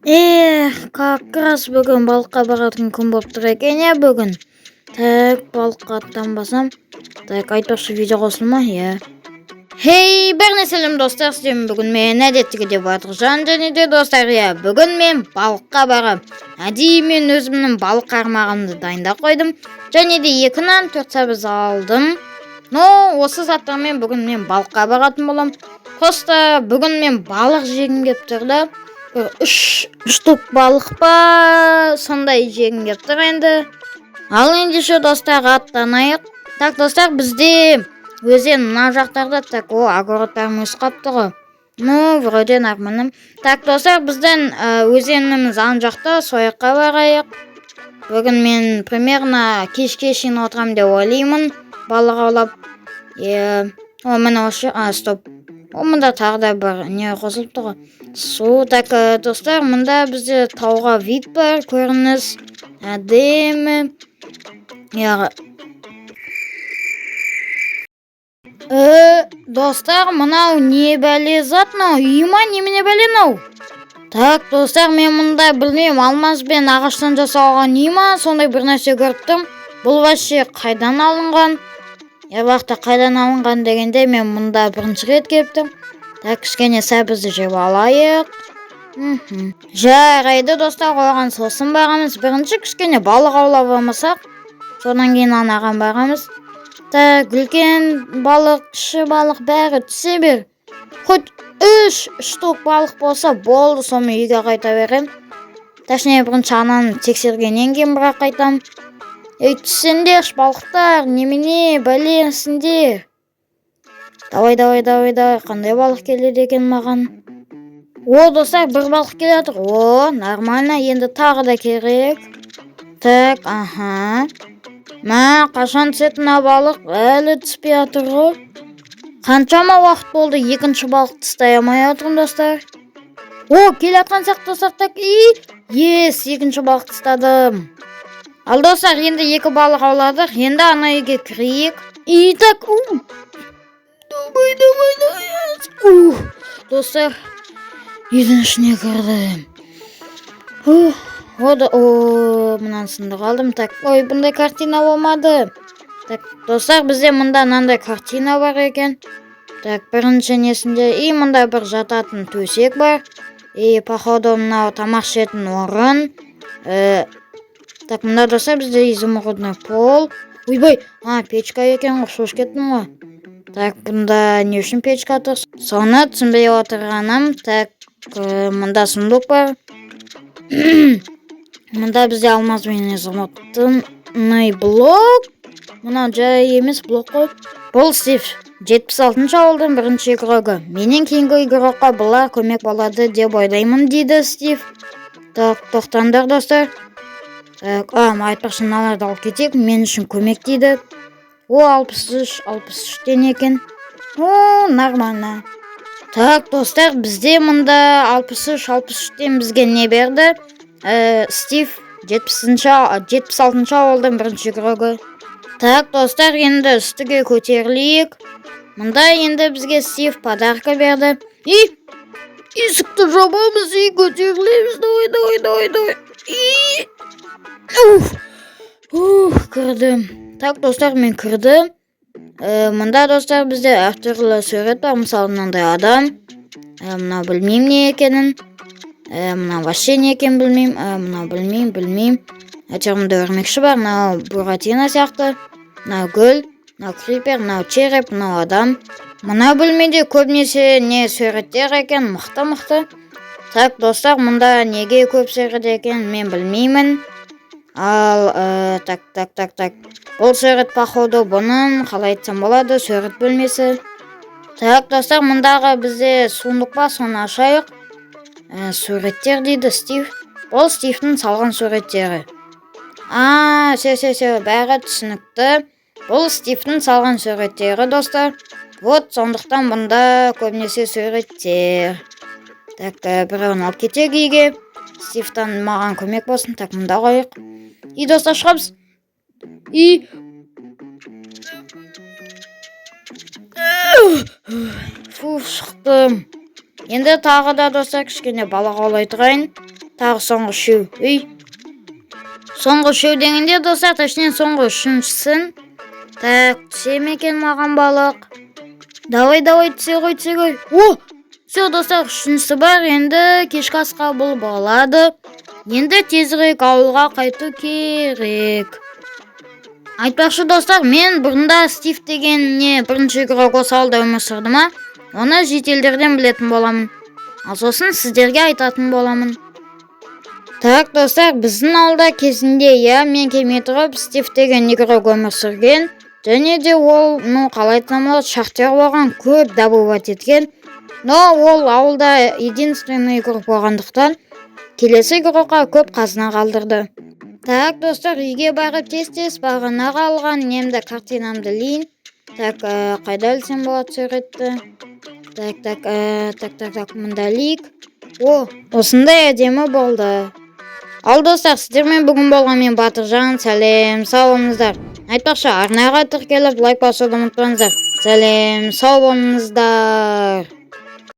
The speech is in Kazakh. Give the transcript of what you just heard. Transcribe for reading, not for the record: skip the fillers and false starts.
Эх, как раз бүгін балыққа баратын күн болып тұр екен, иә, бүгін. Так, балыққа аттанбасам. Так, айтпақшы, видео қосылма, иә. Хей, бәріне сәлем, достар, сіздермен бүгін мен әдеттегідей Батыржан және де, достар, иә, бүгін мен балыққа барам. Әдейі мен өзімнің балық қармағымды дайындап қойдым. Және де екі нан, төрт сәбіз алдым. Но осы заттармен бүгін мен балыққа баратын боламын. Просто бүгін мен балық жегім келіп тұр да. Бір үш штук балық па, сондай жегім келіп тұр енді. Ал ендеше, достар, аттанайық. Так, достар, бізде өзен мына жақтарда. Так, о, огородтарым өсіп қапты ғой. Ну, вроде нормально. Так, достар, біздің өзеніміз ан жақта, сол жаққа барайық. Бүгін мен примерно кешке шейін отырамын деп ойлаймын. Балық аулап. Е, о, міне осы, а, стоп. О, мында тағы да бір не қосылыпты ғой. Су, так, достар, мында бізде тауға вид бар, көрініс. Әдемі. Я, достар, мынау не бәле зат мынау? Үй ма, немене бәле мынау? Так, достар, мен мұнда білмеймін, алмаз бен ағаштан жасалған үй ма, сондай бір нәрсе көріп тұрмын. Бұл вообще қайдан алынған? Я уақытта қайдан алынған дегенде, мен мұнда бірінші рет келіп тұрмын. Так, кішкене сәбізді жеп алайық. Жарайды, достар, оған сосын барамыз. Бірінші кішкене балық аулап алмасақ, содан кейін анаған барамыз. Так, үлкен балық, кіші балық, бәрі түсе бер. Хоть үш штук балық болса болды, сонымен үйге қайта беремін. Точнее, бірінші ананы тексергеннен кейін бірақ қайтамын. Ей, түссеңдерші, балықтар, немене, бәлесіңдер. Давай, давай, давай, давай, қандай балық келеді екен маған? О, достар, бір балық келе жатыр. О, нормально, енді тағы да керек. Так, аха. Мә, қашан түседі мына балық? Әлі түспей жатыр ғой. Қаншама уақыт болды, екінші балықты ұстай алмай жатырмын, достар. О, келе жатқан сияқты, достар. Так, и, ес, екінші балықты ұстадым. Ал, достар, енді екі балық ауладық. Енді ана үйге кірейік. И так, у. Давай, давай, давай. Ух, достар, үйдің ішіне кірдім. Ух, о, да, о, мынаны сындырып алдым. Так, ой, бұндай картина болмады. Так, достар, бізде мында мынандай картина бар екен. Так, бірінші несінде, и мында бір жататын төсек бар. И, походу, мынау тамақ ішетін орын. Так, мында, достар, бізде изумрудный пол. Ойбай, а, печка екен ғой, шошып кеттім ғой. Так, бұнда не үшін печка тұр? Соны түсінбей отырғаным. Так, мында сундук бар. Мында бізде алмаз бен изумрудный блок. Мынау жай емес блок қой. Бұл Стив. 76 ауылдың бірінші игрогы. Менен кейінгі игрокқа бұлар көмек болады деп ойлаймын, дейді Стив. Так, тоқтаңдар, достар. Так, а, айтпақшы, мыналарды алып кетейік. Мен үшін көмек дейді. О, 63, 63-тен екен. О, нормально. Так, достар, бізде мында 63, 63-тен бізге не берді? Стив 70-ші, 76 ауылдың бірінші игрогы. Так, достар, енді үстіге көтерілейік. Мында енді бізге Стив подарка берді. И, есікті жабамыз, и көтерілеміз. Давай, давай, давай, давай. И, уф, ух, кірдім. Так, достар, мен кірдім. Мында, достар, бізде әртүрлі сурет бар. Мысалы, мынандай адам. Мынау білмеймін не екенін. Мынау вообще не екенін білмеймін. Мынау білмеймін, білмеймін. Әйтеуір мында өрмекші бар. Мынау буратино сияқты. Мынау гүл, мынау крипер, мынау череп, мынау адам. Мына бөлмеде көбінесе не суреттер екен, мықты мықты. Так, достар, мұнда неге көп сурет екен, мен білмеймін. Ал, так, так, так, так. Бұл сурет, походу, бұның, қалай айтсам болады, сурет бөлмесі. Так, достар, мұндағы бізде сундук па, соны ашайық. Суреттер дейді Стив. Бұл Стивтің салған суреттері. А, все, все, все, бәрі түсінікті. Бұл Стивтің салған суреттері, достар. Вот, сондықтан бұнда көбінесе суреттер. Так, біреуін алып кетейік үйге. Стивтан маған көмек болсын. Так, мында қояйық. И, достар, шығамыз. И фу, шықтым. Енді тағы да, достар, кішкене балық аулай тұрайын. Тағы соңғы үшеу. Үй, соңғы үшеу дегенде, достар, точнее, соңғы үшіншісін. Так, түсе ме екен маған балық? Давай, давай, түсе ғой, түсе ғой. О, все, достар, үшіншісі бар. Енді кешкі асқа бұл болады. Енді тезірек ауылға қайту керек. Айтпақшы, достар, мен бұрында Стив деген не бірінші игрок осы ауылда өмір сүрді ма, оны жительдерден білетін боламын. Ал сосын сіздерге айтатын боламын. Так, достар, біздің ауылда кезінде, иә, мен келмей тұрып, Стив деген игрок өмір сүрген. Және де ол, ну, қалай айтсам болады, шахтер болған, көп добывать еткен. Но ол ауылда единственный игрок болғандықтан, келесі игрокқа көп қазына қалдырды. Так, достар, үйге барып, тез-тез бағанағы алған немді, картинамды ілейін. Так, қайда ілсем болады суретті? Так, так, так, так, так, мында ілейік. О, осындай әдемі болды. Ал, достар, сіздермен бүгін болған мен, Батыржан. Сәлем, сау болыңыздар. Айтпақшы, арнаға тіркеліп, лайк басуды ұмытпаңыздар. Сәлем, сау болыңыздар.